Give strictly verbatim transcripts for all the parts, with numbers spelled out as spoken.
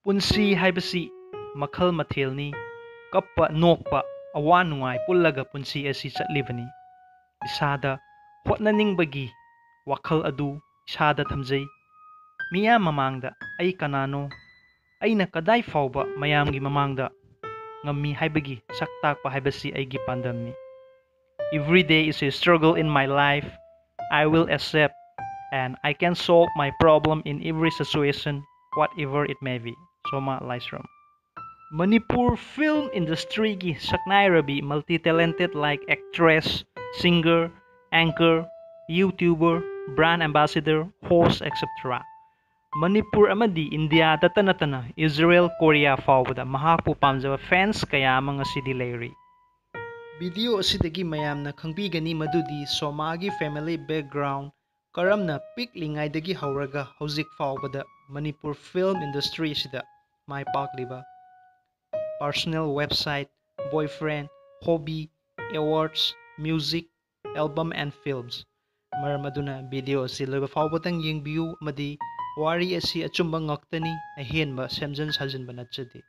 ꯄꯨꯟꯁꯤ ꯍꯥꯏꯕꯁꯤ ꯃꯈꯜ ꯃꯊꯦꯜꯅꯤ꯫ ꯀꯞꯄ, ꯅꯣꯛꯄ, ꯑꯋꯥ ꯅꯨꯡꯉꯥꯏ ꯄꯨꯜꯂꯒ ꯄꯨꯟꯁꯤ ꯑꯁꯤ ꯆꯠꯂꯤꯕꯅꯤ꯫ ꯏꯁꯥꯗ ꯍꯣꯠꯅꯅꯤꯡꯕꯒꯤ ꯋꯥꯈꯜ ꯑꯗꯨ ꯏꯁꯥꯗ ꯊꯝꯖꯩ꯫ ꯃꯤꯌꯥꯝ ꯃꯃꯥꯡꯗ ꯑꯩ ꯀꯅꯥꯅꯣ, ꯑꯩꯅ ꯀꯗꯥꯏ ꯐꯥꯎꯕ ꯃꯌꯥꯝꯒꯤ ꯃꯃꯥꯡꯗ ꯉꯝꯃꯤ ꯍꯥꯏꯕꯒꯤ ꯁꯛ ꯇꯥꯛꯄ ꯍꯥꯏꯕꯁꯤ ꯑꯩꯒꯤ ꯄꯥꯟꯗꯝꯅꯤ꯫ Every day is a struggle in my life. I will accept and I can solve my problem in every situation, whatever it may be. Soma Laishram. Manipur film industry ꯒꯤ ꯁꯛꯅꯥꯏꯔꯕꯤ, multi talented like actress, singer, anchor, YouTuber, brand ambassador, host, et cetera. Manipur ꯑꯃꯗꯤ ꯏꯟꯗꯤꯌꯥꯗꯇ ꯅꯠꯇꯅ Israel, Korea ꯐꯥꯎꯕꯗ ꯃꯍꯥꯛꯄꯨ ꯄꯥꯝꯖꯕ fans ꯀꯌꯥ ꯑꯃ ꯉꯁꯤꯗꯤ ꯂꯩꯔꯤ꯫ Video ꯑꯁꯤꯗꯒꯤ ꯃꯌꯥꯝꯅ ꯈꯪꯕꯤꯒꯅꯤ ꯃꯗꯨꯗꯤ ꯁꯣꯃꯥꯒꯤ family background, ꯀꯔꯝꯅ ꯄꯤꯛꯂꯤꯉꯩꯗꯒꯤ ꯍꯧꯔꯒ ꯍꯧꯖꯤꯛ ꯐꯥꯎꯕꯗ ꯃꯅꯤꯄꯨꯔ film industry ꯑꯁꯤꯗ ꯃꯥꯏ ꯄꯥꯛꯂꯤꯕ, personal website, boyfriend, hobby, awards, music, album and films꯫ ꯃꯔꯝ ꯑꯗꯨꯅ video ꯑꯁꯤ ꯂꯣꯏꯕ ꯐꯥꯎꯕꯗꯪ ꯌꯦꯡꯕꯤꯌꯨ ꯑꯃꯗꯤ ꯋꯥꯔꯤ ꯑꯁꯤ ꯑꯆꯨꯝꯕ ꯉꯥꯛꯇꯅꯤ, ꯑꯍꯦꯟꯕ ꯁꯦꯝꯖꯤꯟ ꯁꯥꯖꯤꯟꯕ ꯅꯠꯆꯗꯦ꯫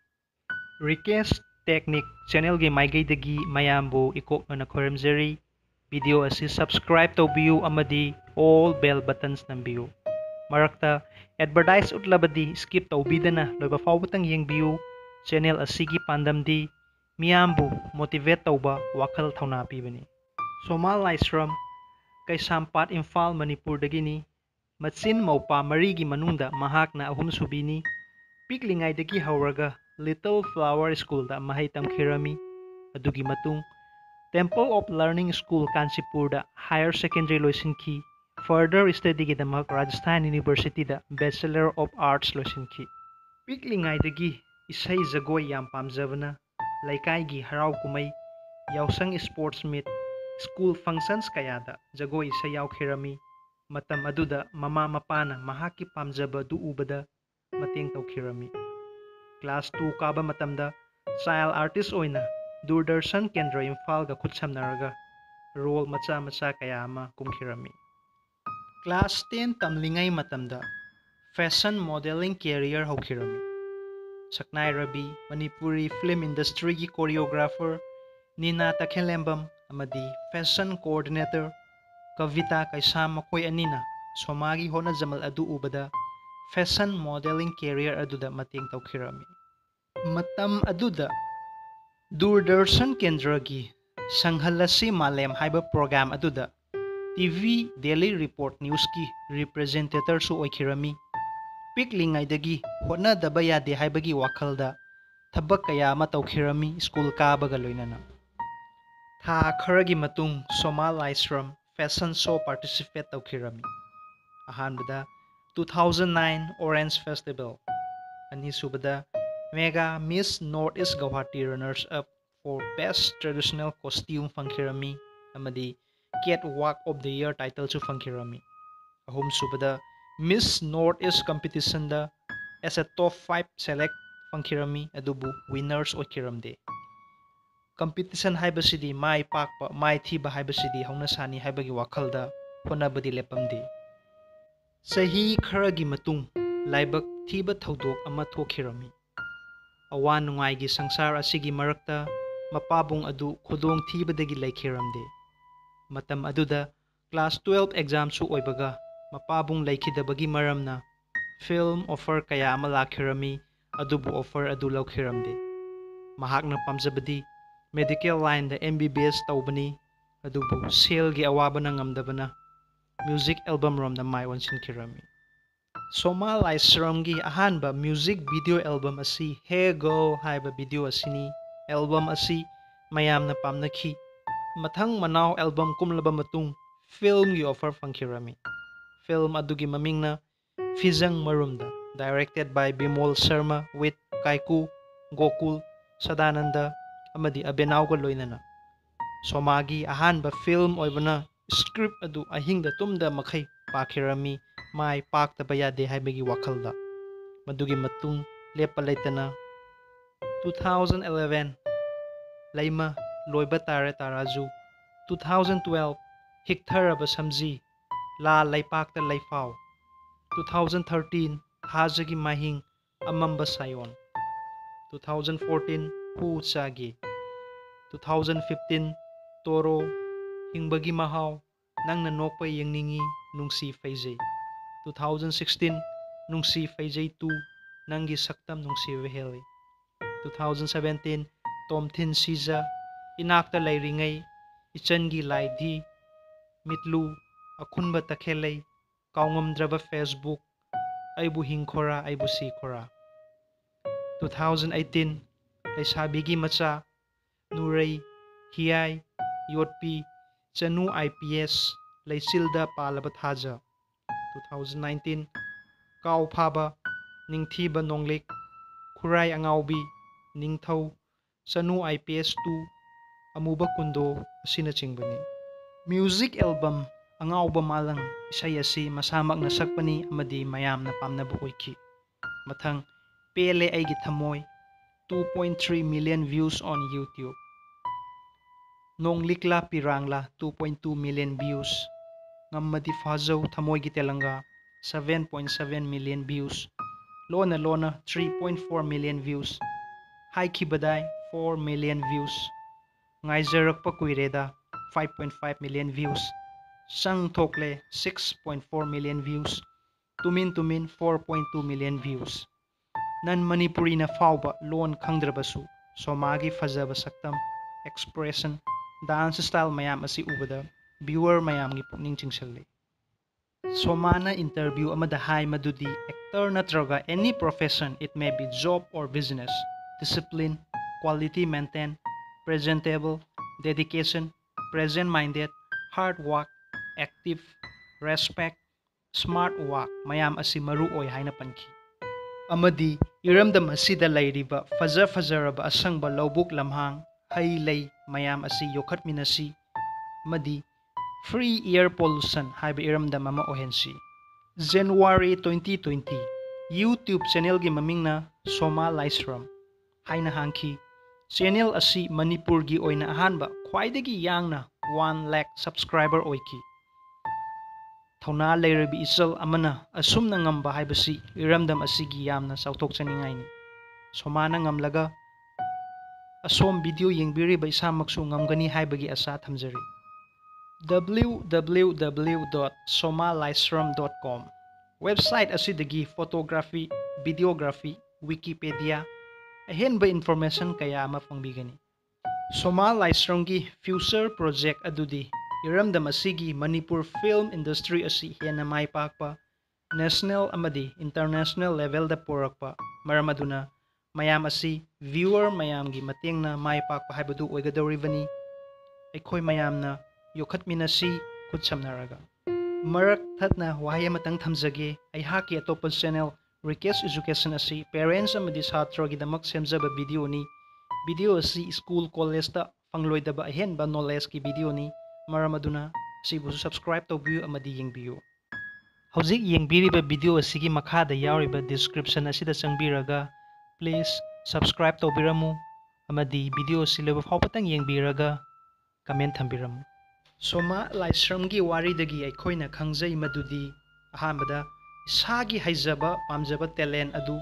Rikesh Technique channel ꯒꯤ ꯃꯥꯏꯀꯩꯗꯒꯤ ꯃꯌꯥꯝꯕꯨ ꯏꯀꯣꯛꯅꯅ ꯈꯣꯏꯔꯝꯖꯔꯤ꯫ Video ꯑꯁꯤ subscribe ꯇꯧꯕꯤꯌꯨ ꯑꯃꯗꯤ all bell buttons ꯅꯝꯕꯤꯌꯨ꯫ ꯃꯔꯛꯇ advertise ꯎꯠꯂꯕꯗꯤ skip ꯇꯧꯕꯤꯗꯅ ꯂꯣꯏꯕ ꯐꯥꯎꯕꯇꯪ ꯌꯦꯡꯕꯤꯌꯨ꯫ Channel ꯑꯁꯤꯒꯤ ꯄꯥꯟꯗꯝꯗꯤ ꯃꯤꯌꯥꯝꯕꯨ motivate ꯇꯧꯕ, ꯋꯥꯈꯜ ꯊꯧꯅꯥ ꯄꯤꯕꯅꯤ꯫ ꯁꯣꯃꯥ ꯂꯥꯏꯁ꯭ꯔꯝ, ꯀꯩꯁꯥꯝꯄꯥꯠ, ꯏꯝꯐꯥꯜ, ꯃꯅꯤꯄꯨꯔꯗꯒꯤꯅꯤ꯫ ꯃꯆꯤꯟ ꯃꯧꯄꯥ ꯃꯔꯤꯒꯤ ꯃꯅꯨꯡꯗ ꯃꯍꯥꯛꯅ ꯑꯍꯨꯝꯁꯨꯕꯤꯅꯤ꯫ ꯄꯤꯛꯂꯤꯉꯩꯗꯒꯤ ꯍꯧꯔꯒ Little Flower School ꯗ ꯃꯍꯩ ꯇꯝꯈꯤꯔꯝꯃꯤ꯫ ꯑꯗꯨꯒꯤ ꯃꯇꯨꯡ Temple of Learning School, ꯀꯥꯟꯆꯤꯄꯨꯔꯗ higher secondary ꯂꯣꯏꯁꯤꯟꯈꯤ꯫ Further study ꯒꯤꯗꯃꯛ Rajasthan University the Bachelor of Arts ꯂꯣꯏꯁꯤꯟꯈꯤ꯫ ꯄꯤꯛꯂꯤꯉꯩꯗꯒꯤ ꯏꯁꯩ ꯖꯒꯣꯏ ꯌꯥꯝ ꯄꯥꯝꯖꯕꯅ ꯂꯩꯀꯥꯏꯒꯤ ꯍꯔꯥꯎ ꯀꯨꯝꯍꯩ, ꯌꯥꯎꯁꯪ, sports meet, school functions ꯀꯌꯥꯗ ꯖꯒꯣꯏ ꯏꯁꯩ ꯌꯥꯎꯈꯤꯔꯝꯃꯤ꯫ ꯃꯇꯝ ꯑꯗꯨꯗ ꯃꯃꯥ ꯃꯄꯥꯅ ꯃꯍꯥꯛꯀꯤ ꯄꯥꯝꯖꯕ ꯑꯗꯨ ꯎꯕꯗ ꯃꯇꯦꯡ ꯇꯧꯈꯤꯔꯝꯃꯤ꯫ Class two ꯀꯥꯕ ꯃꯇꯝꯗ child artist ꯑꯣꯏꯅ ꯗꯨꯔꯗꯔꯁꯟ ꯀꯦꯟꯗ꯭ꯔ ꯏꯝꯐꯥꯜꯒ ꯈꯨꯠꯁꯝꯅꯔꯒ role ꯃꯆꯥ ꯃꯆꯥ ꯀꯌꯥ ꯑꯃ ꯀꯨꯝꯈꯤꯔꯝꯃꯤ꯫ Class ten ꯇꯝꯂꯤꯉꯩ ꯃꯇꯝꯗ fashion modeling career ꯍꯧꯈꯤꯔꯝꯃꯤ꯫ ꯁꯛꯅꯥꯏꯔꯕꯤ Manipuri film industryꯒꯤ choreographer ꯅꯤꯅꯥ ꯇꯈꯦꯜꯂꯦꯝꯕꯝ ꯑꯃꯗꯤ fashion coordinator ꯀꯕꯤꯇꯥ ꯀꯩꯁꯥꯝ ꯃꯈꯣꯏ ꯑꯅꯤꯅ ꯁꯣꯃꯥꯒꯤ ꯍꯣꯠꯅꯖꯃꯜ ꯑꯗꯨ ꯎꯕꯗ fashion modeling career ꯑꯗꯨꯗ ꯃꯇꯦꯡ ꯇꯧꯈꯤꯔꯝꯃꯤ꯫ ꯃꯇꯝ ꯑꯗꯨꯗ ꯗꯨꯔꯗꯔꯁꯟ ꯀꯦꯟꯗ꯭ꯔꯒꯤ ꯁꯪꯍꯜꯂꯁꯤ ꯃꯥꯂꯦꯝ ꯍꯥꯏꯕ program ꯑꯗꯨꯗ TV Daily Report Newsꯀꯤ representatorꯁꯨ ꯑꯣꯏꯈꯤꯔꯝꯃꯤ꯫ ꯄꯤꯛꯂꯤꯉꯩꯗꯒꯤ ꯍꯣꯠꯅꯗꯕ ꯌꯥꯗꯦ ꯍꯥꯏꯕꯒꯤ ꯋꯥꯈꯜꯗ ꯊꯕꯛ ꯀꯌꯥ ꯑꯃ ꯇꯧꯈꯤꯔꯝꯃꯤ school ꯀꯥꯕꯒ ꯂꯣꯏꯅꯅ꯫ ꯊꯥ ꯈꯔꯒꯤ ꯃꯇꯨꯡ ꯁꯣꯃꯥ ꯂꯥꯏꯁ꯭ꯔꯝ fashion show participate ꯇꯧꯈꯤꯔꯝꯃꯤ꯫ ꯑꯍꯥꯟꯕꯗ two thousand nine Orange Festival, ꯑꯅꯤꯁꯨꯕꯗ Mega Miss North East Guwahati runners up for best traditional costume ꯐꯪꯈꯤꯔꯝꯃꯤ ꯑꯃꯗꯤ Catwalk of the Year titleꯁꯨ ꯐꯪꯈꯤꯔꯝꯃꯤ꯫ ꯑꯍꯨꯝꯁꯨꯕꯗ Miss North East competitionꯗ as a top five select ꯐꯪꯈꯤꯔꯝꯃꯤ, ꯑꯗꯨꯕꯨ winners ꯑꯣꯏꯈꯤꯔꯝꯗꯦ꯫ Competition ꯍꯥꯏꯕꯁꯤꯗꯤ ꯃꯥꯏ ꯄꯥꯛꯄ ꯃꯥꯏ ꯊꯤꯕ ꯍꯥꯏꯕꯁꯤꯗꯤ ꯍꯧꯅꯁꯥꯅꯤ ꯍꯥꯏꯕꯒꯤ ꯋꯥꯈꯜꯗ ꯍꯣꯠꯅꯕꯗꯤ ꯂꯦꯞꯄꯝꯗꯦ꯫ ꯆꯍꯤ ꯈꯔꯒꯤ ꯃꯇꯨꯡ ꯂꯥꯏꯕꯛ ꯊꯤꯕ ꯊꯧꯗꯣꯛ ꯑꯃ ꯊꯣꯛꯈꯤꯔꯝꯃꯤ꯫ ꯑꯋꯥ ꯅꯨꯡꯉꯥꯏꯒꯤ ꯁꯪꯁꯥꯔ ꯑꯁꯤꯒꯤ ꯃꯔꯛꯇ ꯃꯄꯥꯕꯨꯡ ꯑꯗꯨ ꯈꯨꯗꯣꯡ ꯊꯤꯕꯗꯒꯤ ꯂꯩꯈꯤꯔꯝꯗꯦ꯫ ꯃꯇꯝ ꯑꯗꯨꯗ class twelve examꯁꯨ ꯑꯣꯏꯕꯒ ꯃꯄꯥꯕꯨꯡ ꯂꯩꯈꯤꯗꯕꯒꯤ ꯃꯔꯝꯅ film offer ꯀꯌꯥ ꯑꯃ ꯂꯥꯛꯈꯤꯔꯝꯃꯤ, ꯑꯗꯨꯕꯨ offer ꯑꯗꯨ ꯂꯧꯈꯤꯔꯝꯗꯦ꯫ ꯃꯍꯥꯛꯅ ꯄꯥꯝꯖꯕꯗꯤ medical lineꯗ MBBS ꯇꯧꯕꯅꯤ, ꯑꯗꯨꯕꯨ ꯁꯦꯜꯒꯤ ꯑꯋꯥꯕꯅ ꯉꯝꯗꯕꯅ music album ꯔꯣꯝꯗ ꯃꯥꯏ ꯑꯣꯟꯁꯤꯟꯈꯤꯔꯝꯃꯤ꯫ ꯁꯣꯃꯥ ꯂꯥꯏꯁ꯭ꯔꯝꯒꯤ ꯑꯍꯥꯟꯕ music video album ꯑꯁꯤ Hey Girl ꯍꯥꯏꯕ video ꯑꯁꯤꯅꯤ꯫ Album ꯑꯁꯤ ꯃꯌꯥꯝꯅ ꯄꯥꯝꯅꯈꯤ꯫ ꯃꯊꯪ ꯃꯅꯥꯎ album ꯀꯨꯝꯂꯕ ꯃꯇꯨꯡ filmꯒꯤ offer ꯐꯪꯈꯤꯔꯝꯃꯤ꯫ Film ꯑꯗꯨꯒꯤ ꯃꯃꯤꯡꯅ ꯐꯤꯖꯪ ꯃꯔꯨꯝꯗ, directed by Bimal Sharma with ꯀꯥꯏꯀꯨ, ꯒꯣꯀꯨꯜ, ꯁꯗꯥꯅꯟꯗ ꯑꯃꯗꯤ ꯑꯕꯦꯅꯥꯎꯒ ꯂꯣꯏꯅꯅ꯫ ꯁꯣꯃꯥꯒꯤ ꯑꯍꯥꯟꯕ film ꯑꯣꯏꯕꯅ script ꯑꯗꯨ ꯑꯍꯤꯡꯗ ꯇꯨꯝꯗ ꯃꯈꯩ ꯄꯥꯈꯤꯔꯝꯃꯤ, ꯃꯥꯏ ꯄꯥꯛꯇꯕ ꯌꯥꯗꯦ ꯍꯥꯏꯕꯒꯤ ꯋꯥꯈꯜꯗ꯫ ꯃꯗꯨꯒꯤ ꯃꯇꯨꯡ ꯂꯦꯞꯄ ꯂꯩꯇꯅ two thousand eleven, ꯂꯩꯃ, ꯂꯣꯏꯕ ꯇꯥꯔꯦ ꯇꯥꯔꯥꯖꯨ, two thousand twelve, ꯍꯤꯛꯊꯔꯕ ꯁꯝꯖꯤ, ꯂꯥ ꯂꯩꯄꯥꯛꯇ ꯂꯩꯐꯥꯎ, two thousand thirteen, ꯊꯥꯖꯒꯤ ꯃꯍꯤꯡ, ꯑꯃꯝꯕ ꯁꯥꯌꯣꯟ꯫ two thousand fourteen, Who Chage. Two thousand fifteen, Toro, Hingbagimahaw, Nangna Nokpa Yengningi, Nungsi Feijei. Two thousand sixteen, Nungsi Feijei two, Nanggi Saktam Nungsi Veheli. Two thousand seventeen, Tomthin Sija, Inakta Leiringai, Ichangi Laidi, Mitlu, Akhunba Takhelei, Kaungamdraba Facebook, Aibu Hingkhora, Aibu Sikhora. Two thousand eighteen, Leisabigi Macha, Nurei, Hiai, Yotpi, Chanu I P S, Leisilda Palaba Thaja. Two thousand nineteen, Kau Phaba, Ningthiba Nonglik, Khurai Angaubi, Ningthou, Chanu I P S two, Amuba Kundo, ꯑꯁꯤꯅꯆꯤꯡꯕꯅꯤ꯫ Music album ꯑꯉꯥꯎꯕ ꯃꯥꯂꯪ ꯏꯁꯩ ꯑꯁꯤ ꯃꯁꯥꯃꯛꯅ ꯁꯛꯄꯅꯤ ꯑꯃꯗꯤ ꯃꯌꯥꯝꯅ ꯄꯥꯝꯅꯕ ꯑꯣꯏꯈꯤ꯫ ꯃꯊꯪ, Pele Aigi Thamoi, two point three million views on YouTube. Nonglikla Pirangla, two point two million views. Ngammadi Fajau Thamoigi Telanga, seven point seven million views. Lona Lona, three point four million views. Haikhibadai, four million views. Ngaijarakpa Kuireda, five point five million views. Sang Thokle, six point four million views. Tumin Tumin, four point two million views. Nan Manipurina ꯐꯥꯎꯕ ꯂꯣꯟ ꯈꯪꯗ꯭ꯔꯕꯁꯨ, ꯁꯣꯃꯥꯒꯤ ꯐꯖꯕ ꯁꯛꯇꯝ, expression, dance style ꯃꯌꯥꯝ ꯑꯁꯤ ꯎꯕꯗ viewer ꯃꯌꯥꯝꯒꯤ ꯄꯨꯛꯅꯤꯡ ꯆꯤꯡꯁꯤꯜꯂꯤ꯫ ꯁꯣꯃꯥꯅ interview ꯑꯃꯗ ꯍꯥꯏ ꯃꯗꯨꯗꯤ actor ꯅꯠꯇ꯭ꯔꯒ any profession, it may be job or business, discipline, quality maintain, presentable, dedication, present minded, hard work, active, respect, smart work ꯃꯌꯥꯝ ꯑꯁꯤ ꯃꯔꯨ ꯑꯣꯏ ꯍꯥꯏꯅ ꯄꯟꯈꯤ꯫ ꯑꯃꯗꯤ ꯏꯔꯝꯗꯝ ꯑꯁꯤꯗ ꯂꯩꯔꯤꯕ ꯐꯖ ꯐꯖꯔꯕ ꯑꯁꯪꯕ ꯂꯧꯕꯨꯛ ꯂꯝꯍꯥꯡ, ꯍꯩ ꯂꯩ ꯃꯌꯥꯝ ꯑꯁꯤ ꯌꯣꯛꯈꯠꯃꯤꯟꯅꯁꯤ ꯑꯃꯗꯤ free air pollution ꯍꯥꯏꯕ ꯏꯔꯝꯗꯝ ꯑꯃ ꯑꯣꯏꯍꯟꯁꯤ꯫ January twenty twenty, YouTube channelꯒꯤ ꯃꯃꯤꯡꯅ ꯁꯣꯃꯥ ꯂꯥꯏꯁ꯭ꯔꯝ ꯍꯥꯏꯅ ꯍꯥꯡꯈꯤ꯫ Channel ꯑꯁꯤ ꯃꯅꯤꯄꯨꯔꯒꯤ ꯑꯣꯏꯅ ꯑꯍꯥꯟꯕ ꯈ꯭ꯋꯥꯏꯗꯒꯤ ꯌꯥꯡꯅ one lakh subscriber ꯑꯣꯏꯈꯤ꯫ ꯊꯧꯅꯥ ꯂꯩꯔꯕꯤ ꯏꯆꯜ ꯑꯃꯅ ꯑꯁꯨꯝꯅ ꯉꯝꯕ ꯍꯥꯏꯕꯁꯤ ꯏꯔꯝꯗꯝ ꯑꯁꯤꯒꯤ ꯌꯥꯝꯅ ꯆꯥꯎꯊꯣꯛꯆꯅꯤꯡꯉꯥꯏꯅꯤ꯫ ꯁꯣꯃꯥꯅ ꯉꯝꯂꯒ ꯑꯁꯣꯝ ꯚꯤꯗꯤꯑꯣ ꯌꯦꯡꯕꯤꯔꯤꯕ ꯏꯁꯥꯃꯛꯁꯨ ꯉꯝꯒꯅꯤ ꯍꯥꯏꯕꯒꯤ ꯑꯁꯥ ꯊꯝꯖꯔꯤ꯫ W W W dot somalaisram dot com website ꯑꯁꯤꯗꯒꯤ photography, videography, Wikipedia, ꯑꯍꯦꯟꯕ information ꯀꯌꯥ ꯑꯃ ꯐꯪꯕꯤꯒꯅꯤ꯫ ꯁꯣꯃꯥ ꯂꯥꯏꯁ꯭ꯔꯝꯒꯤ future project ꯑꯗꯨꯗꯤ ꯏꯔꯝꯗꯝ ꯑꯁꯤꯒꯤ ꯃꯅꯤꯄꯨꯔ film industry ꯑꯁꯤ ꯍꯦꯟꯅ ꯃꯥꯏ ꯄꯥꯛꯄ, national ꯑꯃꯗꯤ international levelꯗ ꯄꯨꯔꯛꯄ꯫ ꯃꯔꯝ ꯑꯗꯨꯅ ꯃꯌꯥꯝ ꯑꯁꯤ viewer ꯃꯌꯥꯝꯒꯤ ꯃꯇꯦꯡꯅ ꯃꯥꯏ ꯄꯥꯛꯄ ꯍꯥꯏꯕꯗꯨ ꯑꯣꯏꯒꯗꯧꯔꯤꯕꯅꯤ꯫ ꯑꯩꯈꯣꯏ ꯃꯌꯥꯝꯅ ꯌꯣꯛꯈꯠꯃꯤꯟꯅꯁꯤ ꯈꯨꯠ ꯁꯝꯅꯔꯒ꯫ ꯃꯔꯛ ꯊꯠꯅ ꯋꯥꯍꯩ ꯑꯃꯇꯪ ꯊꯝꯖꯒꯦ꯫ ꯑꯩꯍꯥꯛꯀꯤ ꯑꯇꯣꯞꯄ channel Rikesh Education ꯑꯁꯤ parents ꯑꯃꯗꯤ ꯁꯥꯇ꯭ꯔꯒꯤꯗꯃꯛ ꯁꯦꯝꯖꯕ videoꯅꯤ꯫ Video ꯑꯁꯤ school, collegeꯇ ꯐꯪꯂꯣꯏꯗꯕ ꯑꯍꯦꯟꯕ knowledgeꯀꯤ videoꯅꯤ꯫ ꯃꯔꯝ ꯑꯗꯨꯅ ꯑꯁꯤꯕꯨꯁꯨ subscribe ꯇꯧꯕꯤꯌꯨ ꯑꯃꯗꯤ ꯌꯦꯡꯕꯤꯌꯨ꯫ ꯍꯧꯖꯤꯛ ꯌꯦꯡꯕꯤꯔꯤꯕ video ꯑꯁꯤꯒꯤ ꯃꯈꯥꯗ ꯌꯥꯎꯔꯤꯕ description ꯑꯁꯤꯗ ꯆꯪꯕꯤꯔꯒ, please subscribe ꯇꯧꯕꯤꯔꯝꯃꯨ ꯑꯃꯗꯤ video ꯑꯁꯤ ꯂꯣꯏꯕ ꯐꯥꯎꯕꯇꯪ ꯌꯦꯡꯕꯤꯔꯒ comment ꯊꯝꯕꯤꯔꯝꯃꯨ꯫ ꯁꯣꯃꯥ ꯂꯥꯏꯁ꯭ꯔꯝꯒꯤ ꯋꯥꯔꯤꯗꯒꯤ ꯑꯩꯈꯣꯏꯅ ꯈꯪꯖꯩ ꯃꯗꯨꯗꯤ, ꯑꯍꯥꯟꯕꯗ, ꯏꯁꯥꯒꯤ ꯍꯩꯖꯕ ꯄꯥꯝꯖꯕ talent ꯑꯗꯨ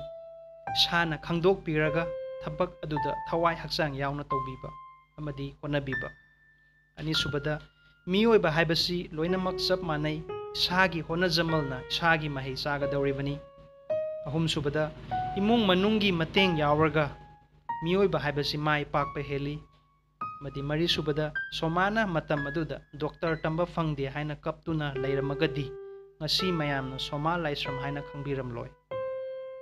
ꯏꯁꯥꯅ ꯈꯪꯗꯣꯛꯄꯤꯔꯒ ꯊꯕꯛ ꯑꯗꯨꯗ ꯊꯋꯥꯏ ꯍꯛꯆꯥꯡ ꯌꯥꯎꯅ ꯇꯧꯕꯤꯕ ꯑꯃꯗꯤ ꯍꯣꯠꯅꯕꯤꯕ꯫ ꯑꯅꯤꯁꯨꯕꯗ, ꯃꯤꯑꯣꯏꯕ ꯍꯥꯏꯕꯁꯤ ꯂꯣꯏꯅꯃꯛ ꯆꯞ ꯃꯥꯟꯅꯩ, ꯏꯁꯥꯒꯤ ꯍꯣꯠꯅꯖꯃꯜꯅ ꯏꯁꯥꯒꯤ ꯃꯍꯩ ꯆꯥꯒꯗꯧꯔꯤꯕꯅꯤ꯫ ꯑꯍꯨꯝꯁꯨꯕꯗ, ꯏꯃꯨꯡ ꯃꯅꯨꯡꯒꯤ ꯃꯇꯦꯡ ꯌꯥꯎꯔꯒ ꯃꯤꯑꯣꯏꯕ ꯍꯥꯏꯕꯁꯤ ꯃꯥꯏ ꯄꯥꯛꯄ ꯍꯦꯜꯂꯤ꯫ ꯑꯃꯗꯤ ꯃꯔꯤꯁꯨꯕꯗ, ꯁꯣꯃꯥꯅ ꯃꯇꯝ ꯑꯗꯨꯗ doctor ꯇꯝꯕ ꯐꯪꯗꯦ ꯍꯥꯏꯅ ꯀꯞꯇꯨꯅ ꯂꯩꯔꯝꯃꯒꯗꯤ ꯉꯁꯤ ꯃꯌꯥꯝꯅ ꯁꯣꯃꯥ ꯂꯥꯏꯁ꯭ꯔꯝ ꯍꯥꯏꯅ ꯈꯪꯕꯤꯔꯝꯂꯣꯏ꯫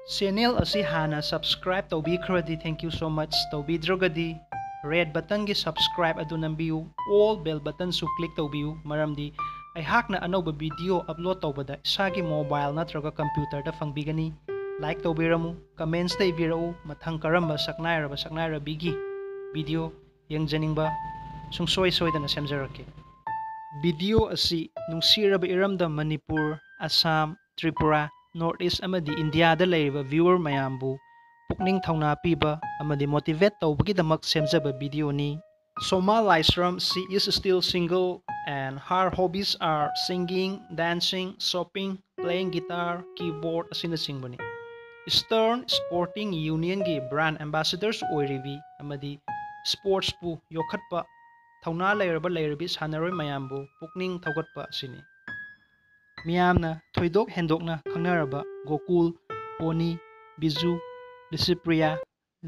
Channel ꯑꯁꯤ ꯍꯥꯟꯅ subscribe ꯇꯧꯕꯤꯈ꯭ꯔꯗꯤ thank you so much, ꯇꯧꯕꯤꯗ꯭ꯔꯒꯗꯤ red buttonꯒꯤ subscribe ꯑꯗꯨ ꯅꯝꯕꯤꯌꯨ, all bell buttonꯁꯨ click ꯇꯧꯕꯤꯌꯨ, ꯃꯔꯝꯗꯤ ꯑꯩꯍꯥꯛꯅ ꯑꯅꯧꯕ video upload ꯇꯧꯕꯗ ꯏꯁꯥꯒꯤ mobile ꯅꯠꯇ꯭ꯔꯒ computerꯗ ꯐꯪꯕꯤꯒꯅꯤ꯫ Like ꯇꯧꯕꯤꯔꯝꯃꯨ, commentsꯇ ꯏꯕꯤꯔꯛꯎ, ꯃꯊꯪ ꯀꯔꯝꯕ ꯁꯛꯅꯥꯏꯔꯕ ꯁꯛꯅꯥꯏꯔꯕꯤꯒꯤ video ꯌꯦꯡꯖꯅꯤꯡꯕ ꯁꯨꯡꯁꯣꯏ ꯁꯣꯏꯗꯅ ꯁꯦꯝꯖꯔꯛꯀꯦ꯫ Video ꯑꯁꯤ ꯅꯨꯡꯁꯤꯔꯕ ꯏꯔꯝꯗꯝ ꯃꯅꯤꯄꯨꯔ, ꯑꯁꯥꯝ, ꯇ꯭ꯔꯤꯄꯨꯔꯥ, North East ꯑꯃꯗꯤ ꯏꯟꯗꯤꯌꯥꯗ ꯂꯩꯔꯤꯕ viewer ꯃꯌꯥꯝꯕꯨ ꯄꯨꯛꯅꯤꯡ ꯊꯧꯅꯥ ꯄꯤꯕ ꯑꯃꯗꯤ motivate ꯇꯧꯕꯒꯤꯗꯃꯛ ꯁꯦꯝꯖꯕ videoꯅꯤ꯫ Soma Laisram, she is still single and her hobbies are singing, dancing, shopping, playing guitar, keyboard ꯑꯁꯤꯅꯆꯤꯡꯕꯅꯤ꯫ Eastern Sporting Unionꯒꯤ brand ambassadors ꯑꯣꯏꯔꯤꯕꯤ ꯑꯃꯗꯤ sportsꯄꯨ ꯌꯣꯛꯈꯠꯄ ꯊꯧꯅꯥ ꯂꯩꯔꯕ ꯂꯩꯔꯕꯤ ꯁꯥꯟꯅꯔꯣꯏ ꯃꯌꯥꯝꯕꯨ ꯄꯨꯛꯅꯤꯡ ꯊꯧꯒꯠꯄ ꯑꯁꯤꯅꯤ꯫ ꯃꯤꯌꯥꯝꯅ ꯊꯣꯏꯗꯣꯛ ꯍꯦꯟꯗꯣꯛꯅ ꯈꯪꯅꯔꯕ ꯒꯣꯀꯨꯜ, ꯄꯣꯅꯤ, ꯕꯤꯖꯨ, ꯕꯤꯁꯨꯄ꯭ꯔꯤꯌꯥ,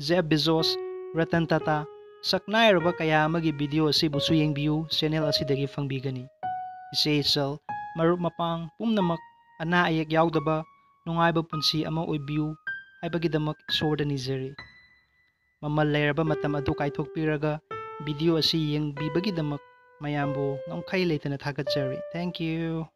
ꯖꯦꯐ ꯕꯤꯖꯣꯁ, ꯔꯇꯟ ꯇꯥꯇꯥ, ꯁꯛꯅꯥꯏꯔꯕ ꯀꯌꯥ ꯑꯃꯒꯤ video ꯑꯁꯤꯕꯨꯁꯨ ꯌꯦꯡꯕꯤꯌꯨ, channel ꯑꯁꯤꯗꯒꯤ ꯐꯪꯕꯤꯒꯅꯤ꯫ ꯏꯆꯦ ꯏꯆꯜ, ꯃꯔꯨꯞ ꯃꯄꯥꯡ ꯄꯨꯝꯅꯃꯛ ꯑꯅꯥ ꯑꯌꯦꯛ ꯌꯥꯎꯗꯕ ꯅꯨꯡꯉꯥꯏꯕ ꯄꯨꯟꯁꯤ ꯑꯃ ꯑꯣꯏꯕꯤꯌꯨ ꯍꯥꯏꯕꯒꯤꯗꯃꯛ ꯏꯁꯣꯔꯗ ꯅꯤꯖꯔꯤ꯫ ꯃꯃꯜ ꯂꯩꯔꯕ ꯃꯇꯝ ꯑꯗꯨ ꯀꯥꯏꯊꯣꯛꯄꯤꯔꯒ video ꯑꯁꯤ ꯌꯦꯡꯕꯤꯕꯒꯤꯗꯃꯛ ꯃꯌꯥꯝꯕꯨ ꯉꯝꯈꯩ ꯂꯩꯇꯅ ꯊꯥꯒꯠꯆꯔꯤ꯫ Thank you.